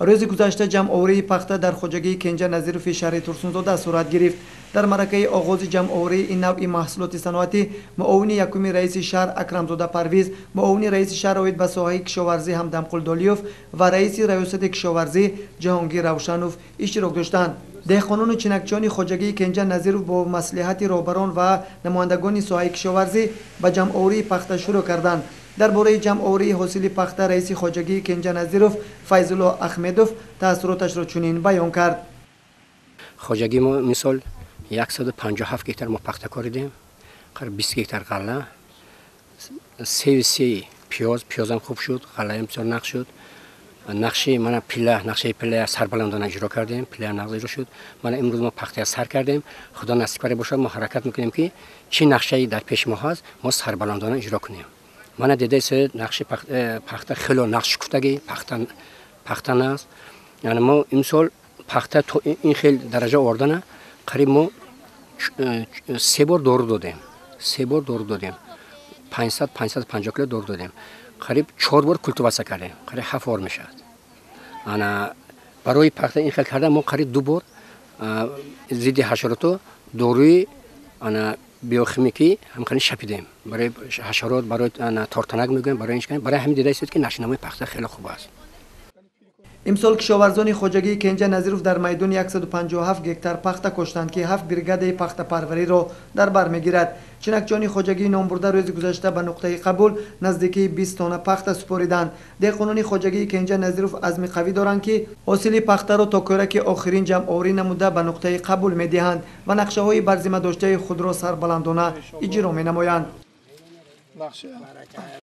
Рӯзи гузашта ҷамъоварии пахта дар хоҷагии Кенҷа Назирови шаҳри Турсунзода сурат гирифт. Дар маъракаи оғози ҷамъоварии ин навъи маҳсулоти саноатӣ муовини якуми раиси шаҳр Акрамзода Парвиз, муовини раиси шаҳр оид ба соҳаи кишоварзӣ Ҳамдамқул Долиёв ва раиси раёсати кишоварзӣ Ҷаҳонгир Равшанов иштирок доштанд. Деҳқонону чинакчиёни хоҷагии Кенҷа Назиров бо маслиҳати роҳбарон ва намояндагони соҳаи кишоварзӣ ба ҷамъоварии пахта шурӯъ карданд. Дар бораи ҷамъоварии ҳосили пахта раиси хоҷагии Кенҷа Назиров Файзулло Ахмедов таассуроташро чунин баён кард. Хоҷагии мо мисол 157 гектар мо пахта коридем, қариб 20 гектар ғалла, 3,3 пиёз, пиёзам хуб шуд, ғаллаям бисёр нағз шуд. Нақши мана пилла, нақшаи пилла сарбаландона иҷро кардем, пилла нағз иҷро шуд. Мана имрӯз мо пахтая сар кардем. Худо насиб бошад, мо ҳаракат мекунем, ки чӣ нақшае дар пеши мо ҳаст, мо сарбаландона иҷро кунем. Мана дидаед, нақши пахта хело нақш шукуфтагӣ, пахта аст. Яъне мо имсол пахта то ин хел дараҷа овардана қариб мо 3 бор дору додем, 3 бор дору додем, 500 550 кило дору додем, қариб 4 бор культиватсия кардем, қариб 7 бор мешавад. Ана барои пахта ин хел кардан мо қариб 2 бор зидди ҳашарото доруи ана биохимикӣ ҳамхеле шапидем барои ҳашарот, барои тортанак мегӯем, барои ин, барои ҳамин дидаистед, ки нашъунамои пахта хеле хуб аст. Имсол кишоварзони хоҷагии Кенҷа Назиров дар майдони 157 гектар пахта коштанд, ки 7 бригадаи пахтапарвариро дар бар мегирад. Чинакчиёни хоҷагии номбурда рӯзи гузашта ба нуқтаи қабул наздикии 20 тонна пахта супориданд. Деҳқонони хоҷагии Кенҷа Назиров азми қавӣ доранд, ки ҳосили пахтаро то кӯраки охирин ҷамъоварӣ намуда ба нуқтаи қабул медиҳанд ва нақшаҳои барзимадоштаи худро сарбаландона иҷро менамоянд.